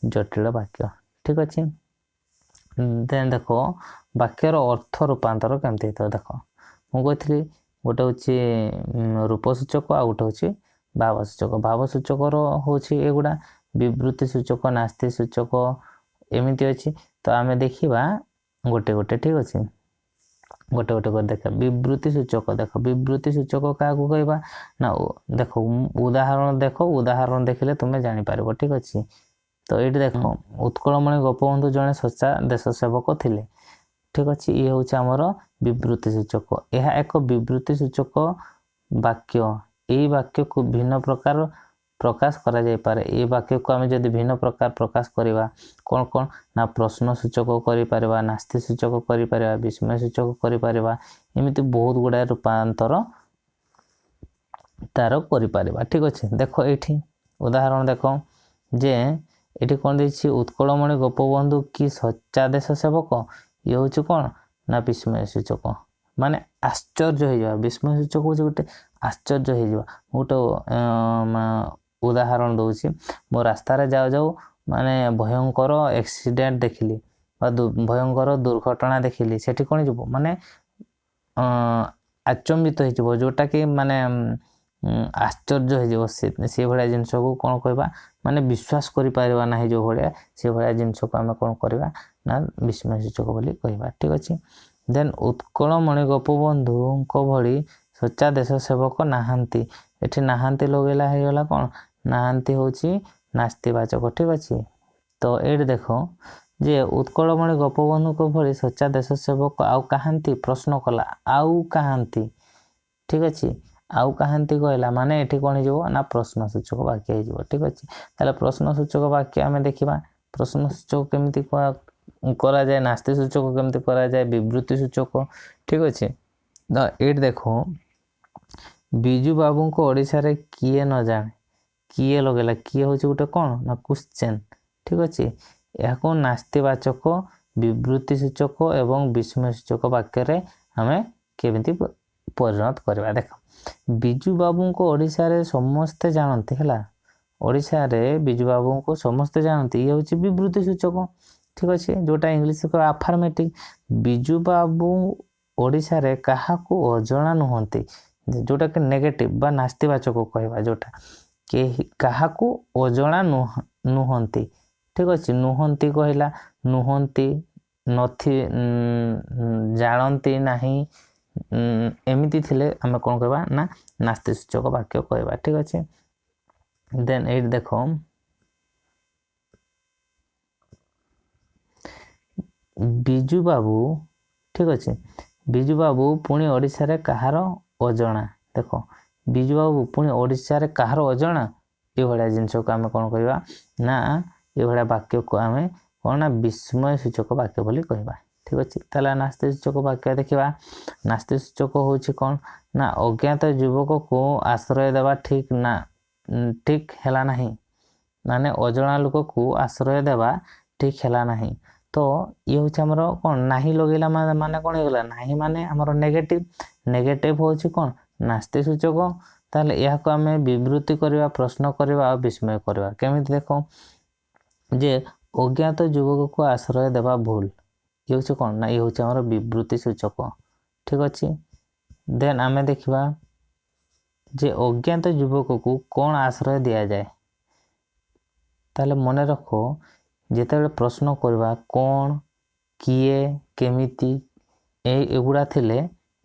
A: ଜଟିଳ ବାକ୍ୟ। ଠିକ୍ ଅଛି, ଦେନ୍ ଦେଖ ବାକ୍ୟର ଅର୍ଥ ରୂପାନ୍ତର କେମିତି ହେଇଥିବ। ଦେଖ ମୁଁ କହିଥିଲି ଗୋଟେ ହେଉଛି ରୂପସୂଚକ ଆଉ ଗୋଟେ ହେଉଛି ଭାବସୂଚକ। ଭାବସୂଚକର ହେଉଛି ଏଗୁଡ଼ା ବିବୃତ୍ତି ସୂଚକ, ନାସ୍ତି ସୂଚକ ଏମିତି ଅଛି। ତ ଆମେ ଦେଖିବା ଗୋଟେ ଗୋଟେ। ଠିକ୍ ଅଛି, ଗୋଟେ ଗୋଟେ କରି ଦେଖିବା। ବିବୃତ୍ତି ସୂଚକ, ଦେଖ ବିବୃତ୍ତି ସୂଚକ କାହାକୁ କହିବା ନା ଦେଖ ଉଦାହରଣ, ଦେଖ ଉଦାହରଣ ଦେଖିଲେ ତୁମେ ଜାଣିପାରିବ। ଠିକ୍ ଅଛି, ତ ଏଇଠି ଦେଖ ଉତ୍କଳମଣି ଗୋପବନ୍ଧୁ ଜଣେ ସଚ୍ଚା ଦେଶ ସେବକ ଥିଲେ। ଠିକ୍ ଅଛି, ଇଏ ହେଉଛି ଆମର ବିବୃତ୍ତି ସୂଚକ। ଏହା ଏକ ବିବୃତ୍ତି ସୂଚକ ବାକ୍ୟ। ଏଇ ବାକ୍ୟକୁ ଭିନ୍ନ ପ୍ରକାର ପ୍ରକାଶ କରାଯାଇପାରେ। ଏଇ ବାକ୍ୟକୁ ଆମେ ଯଦି ଭିନ୍ନ ପ୍ରକାର ପ୍ରକାଶ କରିବା କ'ଣ କ'ଣ ନା ପ୍ରଶ୍ନ ସୂଚକ କରିପାରିବା, ନାସ୍ତି ସୂଚକ କରିପାରିବା, ବିସ୍ମୟ ସୂଚକ କରିପାରିବା, ଏମିତି ବହୁତ ଗୁଡ଼ାଏ ରୂପାନ୍ତର ତାର କରିପାରିବା। ଠିକ୍ ଅଛି, ଦେଖ ଏଇଠି ଉଦାହରଣ ଦେଖ ଯେ ଏଠି କ'ଣ ଦେଇଛି? ଉତ୍କଳମଣି ଗୋପବନ୍ଧୁ କି ସଚ୍ଚା ଦେଶ ସେବକ, ଇଏ ହେଉଛି କ'ଣ ନା ବିସ୍ମୟ ସୂଚକ, ମାନେ ଆଶ୍ଚର୍ଯ୍ୟ ହେଇଯିବା। ବିସ୍ମୟ ସୂଚକ ହେଉଛି ଗୋଟେ ଆଶ୍ଚର୍ଯ୍ୟ ହେଇଯିବା। ମୁଁ ଗୋଟେ ଉଦାହରଣ ଦେଉଛି, ମୁଁ ରାସ୍ତାରେ ଯାଉ ଯାଉ ମାନେ ଭୟଙ୍କର ଆକ୍ସିଡେଣ୍ଟ ଦେଖିଲି ବା ଭୟଙ୍କର ଦୁର୍ଘଟଣା ଦେଖିଲି, ସେଠି କ'ଣ ହେଇଯିବ ମାନେ ଆଚମ୍ବିତ ହେଇଯିବ, ଯେଉଁଟାକି ମାନେ ଆଶ୍ଚର୍ଯ୍ୟ ହେଇଯିବ। ସେଭଳିଆ ଜିନିଷକୁ କ'ଣ କହିବା ମାନେ ବିଶ୍ୱାସ କରିପାରିବା ନାହିଁ ଯେଉଁ ଭଳିଆ, ସେଭଳିଆ ଜିନିଷକୁ ଆମେ କ'ଣ କରିବା ନା ବିସ୍ମୟ ସୂଚକ ବୋଲି କହିବା। ଠିକ୍ ଅଛି, ଦେନ୍ ଉତ୍କଳମଣି ଗୋପବନ୍ଧୁଙ୍କ ଭଳି ସଚ୍ଚା ଦେଶ ସେବକ ନାହାନ୍ତି, ଏଠି ନାହାନ୍ତି ଲଗେଇଲା ହେଇଗଲା କ'ଣ? ନାହାନ୍ତି ହେଉଛି ନାସ୍ତିବାଚକ। ଠିକ୍ ଅଛି, ତ ଏଇଠି ଦେଖ ଯେ ଉତ୍କଳମଣି ଗୋପବନ୍ଧୁଙ୍କ ଭଳି ସଚ୍ଚା ଦେଶ ସେବକ ଆଉ କାହାନ୍ତି ପ୍ରଶ୍ନ କଲା, ଆଉ କାହାନ୍ତି। ଠିକ୍ ଅଛି, ଆଉ କାହାନ୍ତି କହିଲା ମାନେ ଏଠି କ'ଣ ହେଇଯିବ ନା ପ୍ରଶ୍ନ ସୂଚକ ବାକ୍ୟ ହେଇଯିବ। ଠିକ୍ ଅଛି, ତାହେଲେ ପ୍ରଶ୍ନ ସୂଚକ ବାକ୍ୟ ଆମେ ଦେଖିବା ପ୍ରଶ୍ନ ସୂଚକ କେମିତି କରାଯାଏ, ନାସ୍ତି ସୂଚକ କେମିତି କରାଯାଏ, ବିବୃତ୍ତି ସୂଚକ। ଠିକ୍ ଅଛି, ତ ଏଇଠି ଦେଖ ବିଜୁ ବାବୁଙ୍କୁ ଓଡ଼ିଶାରେ କିଏ ନ ଜାଣେ, କିଏ ଲଗେଇଲା, କିଏ ହେଉଛି ଗୋଟେ କ'ଣ ନା କ୍ୱେଶ୍ଚେନ୍। ଠିକ୍ ଅଛି, ଏହାକୁ ନାସ୍ତିବାଚକ, ବିବୃତ୍ତି ସୂଚକ ଏବଂ ବିସ୍ମୟ ସୂଚକ ବାକ୍ୟରେ ଆମେ କେମିତି ପରିଣତ କରିବା। ଦେଖ ବିଜୁ ବାବୁଙ୍କୁ ଓଡ଼ିଶାରେ ସମସ୍ତେ ଜାଣନ୍ତି, ହେଲା ଓଡ଼ିଶାରେ ବିଜୁ ବାବୁଙ୍କୁ ସମସ୍ତେ ଜାଣନ୍ତି, ଇଏ ହେଉଛି ବିବୃତ୍ତି ସୂଚକ। ଠିକ୍ ଅଛି, ଯେଉଁଟା ଇଂଲିଶ ଆଫାର୍ମେଟିଭ୍। ବିଜୁ ବାବୁ ଓଡ଼ିଶାରେ କାହାକୁ ଅଜଣା ନୁହନ୍ତି, ଯେଉଁଟାକି ନେଗେଟିଭ୍ ବା ନାସ୍ତିବାଚକ କହିବା ଯେଉଁଟା। କେହି କାହାକୁ ଅଜଣା ନୁହନ୍ତି। ଠିକ୍ ଅଛି, ନୁହନ୍ତି କହିଲା, ନୁହନ୍ତି, ନଥି, ଜାଣନ୍ତି ନାହିଁ, ଏମିତି ଥିଲେ ଆମେ କ'ଣ କହିବା ନା ନାସ୍ତି ସୂଚକ ବାକ୍ୟ କହିବା। ଠିକ୍ ଅଛି, ଦେନ୍ ଏଇଠି ଦେଖ, ବିଜୁ ବାବୁ, ଠିକ୍ ଅଛି, ବିଜୁ ବାବୁ ପୁଣି ଓଡ଼ିଶାରେ କାହାର ଅଜଣା। ଦେଖ, ବିଜୁ ବାବୁ ପୁଣି ଓଡ଼ିଶାରେ କାହାର ଅଜଣା, ଏଭଳିଆ ଜିନିଷକୁ ଆମେ କ'ଣ କହିବା ନା ଏଭଳିଆ ବାକ୍ୟକୁ ଆମେ କ'ଣ ନା ବିସ୍ମୟ ସୂଚକ ବାକ୍ୟ ବୋଲି କହିବା। ଠିକ୍ ଅଛି, ତାହେଲେ ନାସ୍ତି ସୂଚକ ବାକ୍ୟ ଦେଖିବା। ନାସ୍ତି ସୂଚକ ହେଉଛି କ'ଣ ନା ଅଜ୍ଞାତ ଯୁବକକୁ ଆଶ୍ରୟ ଦେବା ଠିକ୍ ନା ଠିକ୍ ହେଲା ନାହିଁ, ମାନେ ଅଜଣା ଲୋକକୁ ଆଶ୍ରୟ ଦେବା ଠିକ୍ ହେଲା ନାହିଁ। ତ ଇଏ ହେଉଛି ଆମର କ'ଣ ନାହିଁ ଲଗେଇଲା ମାନେ କ'ଣ ହେଇଗଲା? ନାହିଁ ମାନେ ଆମର ନେଗେଟିଭ୍, ନେଗେଟିଭ୍ ହେଉଛି କ'ଣ ନାସ୍ତି ସୂଚକ। ତାହେଲେ ଏହାକୁ ଆମେ ବିବୃତ୍ତି କରିବା, ପ୍ରଶ୍ନ କରିବା ଆଉ ବିସ୍ମୟ କରିବା। କେମିତି ଦେଖ ଯେ ଅଜ୍ଞାତ ଯୁବକକୁ ଆଶ୍ରୟ ଦେବା ଭୁଲ, ଇଏ ହେଉଛି କ'ଣ ନା ଇଏ ହେଉଛି ଆମର ବିବୃତ୍ତି ସୂଚକ। ଠିକ୍ ଅଛି, ଦେନ୍ ଆମେ ଦେଖିବା ଯେ ଅଜ୍ଞାତ ଯୁବକକୁ କ'ଣ ଆଶ୍ରୟ ଦିଆଯାଏ। ତାହେଲେ ମନେ ରଖ, ଯେତେବେଳେ ପ୍ରଶ୍ନ କରିବା କ'ଣ, କିଏ, କେମିତି, ଏଗୁଡ଼ା ଥିଲେ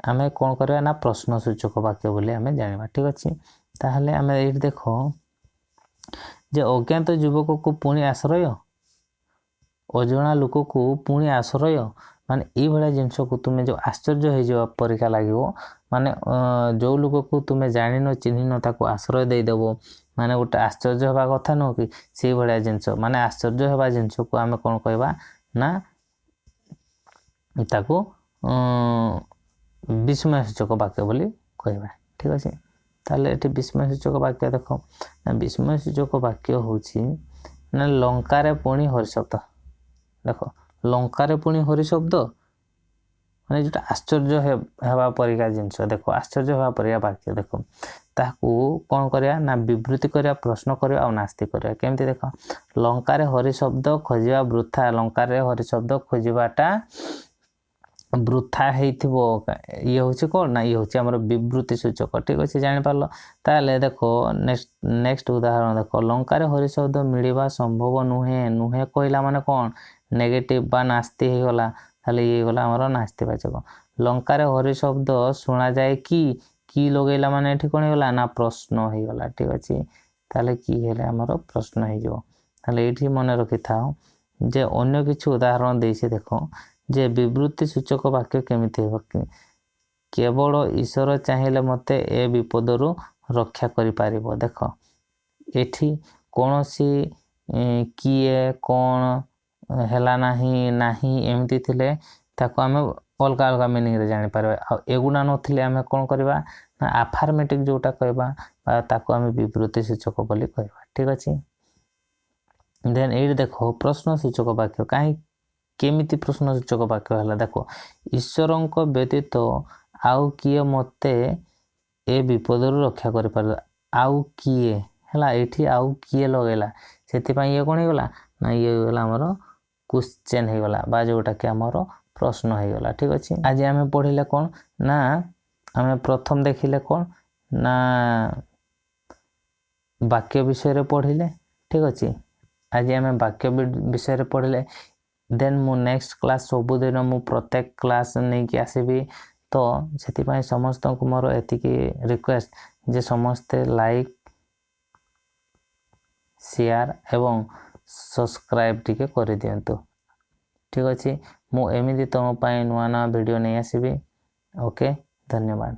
A: ଆମେ କ'ଣ କରିବା ନା ପ୍ରଶ୍ନ ସୂଚକ ବାକ୍ୟ ବୋଲି ଆମେ ଜାଣିବା। ଠିକ୍ ଅଛି, ତାହେଲେ ଆମେ ଏଇଠି ଦେଖ ଯେ ଅଜ୍ଞାତ ଯୁବକକୁ ପୁଣି ଆଶ୍ରୟ, ଅଜଣା ଲୋକକୁ ପୁଣି ଆଶ୍ରୟ, ମାନେ ଏଇଭଳିଆ ଜିନିଷକୁ ତୁମେ ଯେଉଁ ଆଶ୍ଚର୍ଯ୍ୟ ହେଇଯିବା ପରିକା ଲାଗିବ, ମାନେ ଯେଉଁ ଲୋକକୁ ତୁମେ ଜାଣିନ ଚିହ୍ନିନ ତାକୁ ଆଶ୍ରୟ ଦେଇଦେବ, ମାନେ ଗୋଟେ ଆଶ୍ଚର୍ଯ୍ୟ ହେବା କଥା ନୁହଁ କି? ସେଇଭଳିଆ ଜିନିଷ, ମାନେ ଆଶ୍ଚର୍ଯ୍ୟ ହେବା ଜିନିଷକୁ ଆମେ କ'ଣ କହିବା ନା ତାକୁ ବିସ୍ମୟ ସୂଚକ ବାକ୍ୟ ବୋଲି କହିବା। ଠିକ୍ ଅଛି, ତାହେଲେ ଏଠି ବିସ୍ମୟ ସୂଚକ ବାକ୍ୟ ଦେଖ ନା ବିସ୍ମୟ ସୂଚକ ବାକ୍ୟ ହେଉଛି ନା ଲଙ୍କାରେ ପୁଣି ହରିଶବ୍ଦ। ଦେଖ, ଲଙ୍କାରେ ପୁଣି ହରିଶବ୍ଦ ମାନେ ଯେଉଁଟା ଆଶ୍ଚର୍ଯ୍ୟ ହେବା ପରିକା ଜିନିଷ। ଦେଖ, ଆଶ୍ଚର୍ଯ୍ୟ ହେବା ପରିକା ବାକ୍ୟ ଦେଖ, ତାହାକୁ କ'ଣ କରିବା ନା ବିବୃତ୍ତି କରିବା, ପ୍ରଶ୍ନ କରିବା ଆଉ ନାସ୍ତି କରିବା। କେମିତି ଦେଖ, ଲଙ୍କାରେ ହରିଶବ୍ଦ ଖୋଜିବା ବୃଥା, ଲଙ୍କାରେ ହରିଶବ୍ଦ ଖୋଜିବାଟା ବୃଥା ହେଇଥିବ, ଇଏ ହେଉଛି କ'ଣ ନା ଇଏ ହେଉଛି ଆମର ବିବୃତ୍ତି ସୂଚକ। ଠିକ୍ ଅଛି, ଜାଣିପାରିଲ? ତାହେଲେ ଦେଖ ନେକ୍ସଟ ଉଦାହରଣ ଦେଖ, ଲଙ୍କାରେ ହରିଶବ୍ଦ ମିଳିବା ସମ୍ଭବ ନୁହେଁ। ନୁହେଁ କହିଲା ମାନେ କ'ଣ? ନେଗେଟିଭ୍ ବା ନାସ୍ତି ହେଇଗଲା। ତାହେଲେ ଇଏ ହେଇଗଲା ଆମର ନାସ୍ତିବାଚକ। ଲଙ୍କାରେ ହରିଶବ୍ଦ ଶୁଣାଯାଏ କି, କି ଲଗେଇଲା ମାନେ ଏଠି କ'ଣ ହେଇଗଲା ନା ପ୍ରଶ୍ନ ହେଇଗଲା। ଠିକ୍ ଅଛି, ତାହେଲେ କି ହେଲେ ଆମର ପ୍ରଶ୍ନ ହେଇଯିବ। ତାହେଲେ ଏଇଠି ମନେ ରଖିଥାଅ ଯେ ଅନ୍ୟ କିଛି ଉଦାହରଣ ଦେଇଛି ଦେଖ ଯେ ବିବୃତ୍ତି ସୂଚକ ବାକ୍ୟ କେମିତି ହେବ। କେବଳ ଈଶ୍ୱର ଚାହିଁଲେ ମୋତେ ଏ ବିପଦରୁ ରକ୍ଷା କରିପାରିବ। ଦେଖ, ଏଠି କୌଣସି କିଏ, କ'ଣ, ହେଲା ନାହିଁ, ନାହିଁ ଏମିତି ଥିଲେ ତାକୁ ଆମେ ଅଲଗା ଅଲଗା ମିନିଂରେ ଜାଣିପାରିବା। ଆଉ ଏଗୁଡ଼ା ନଥିଲେ ଆମେ କ'ଣ କରିବା ନା ଆଫାର୍ମେଟିଭ୍ ଯେଉଁଟା କହିବା ବା ତାକୁ ଆମେ ବିବୃତ୍ତି ସୂଚକ ବୋଲି କହିବା। ଠିକ୍ ଅଛି, ଦେନ୍ ଏଇଠି ଦେଖ ପ୍ରଶ୍ନ ସୂଚକ ବାକ୍ୟ କାହିଁ କେମିତି ପ୍ରଶ୍ନ ସୂଚକ ବାକ୍ୟ ହେଲା। ଦେଖ, ଈଶ୍ୱରଙ୍କ ବ୍ୟତୀତ ଆଉ କିଏ ମୋତେ ଏ ବିପଦରୁ ରକ୍ଷା କରିପାରିବ? ଆଉ କିଏ ହେଲା, ଏଇଠି ଆଉ କିଏ ଲଗେଇଲା, ସେଥିପାଇଁ ଇଏ କ'ଣ ହେଇଗଲା ନା ଇଏ ହେଇଗଲା ଆମର କ୍ୱେଶ୍ଚେନ୍ ହେଇଗଲା ବା ଯେଉଁଟାକି ଆମର ପ୍ରଶ୍ନ ହେଇଗଲା। ଠିକ୍ ଅଛି, ଆଜି ଆମେ ପଢ଼ିଲେ କ'ଣ ନା ଆମେ ପ୍ରଥମ ଦେଖିଲେ କ'ଣ ନା ବାକ୍ୟ ବିଷୟରେ ପଢ଼ିଲେ। ଠିକ୍ ଅଛି, ଆଜି ଆମେ ବାକ୍ୟ ବିଷୟରେ ପଢ଼ିଲେ। ଦେନ୍ ମୁଁ ନେକ୍ସଟ କ୍ଲାସ୍ ସବୁଦିନ ମୁଁ ପ୍ରତ୍ୟେକ କ୍ଲାସ୍ ନେଇକି ଆସିବି, ତ ସେଥିପାଇଁ ସମସ୍ତଙ୍କୁ ମୋର ଏତିକି ରିକ୍ୱେଷ୍ଟ ଯେ ସମସ୍ତେ ଲାଇକ୍, ସେୟାର ଏବଂ ସବସ୍କ୍ରାଇବ୍ ଟିକେ କରିଦିଅନ୍ତୁ। ଠିକ୍ ଅଛି, ମୁଁ ଏମିତି ତୁମ ପାଇଁ ନୂଆ ନୂଆ ଭିଡ଼ିଓ ନେଇ ଆସିବି। ଓକେ, ଧନ୍ୟବାଦ।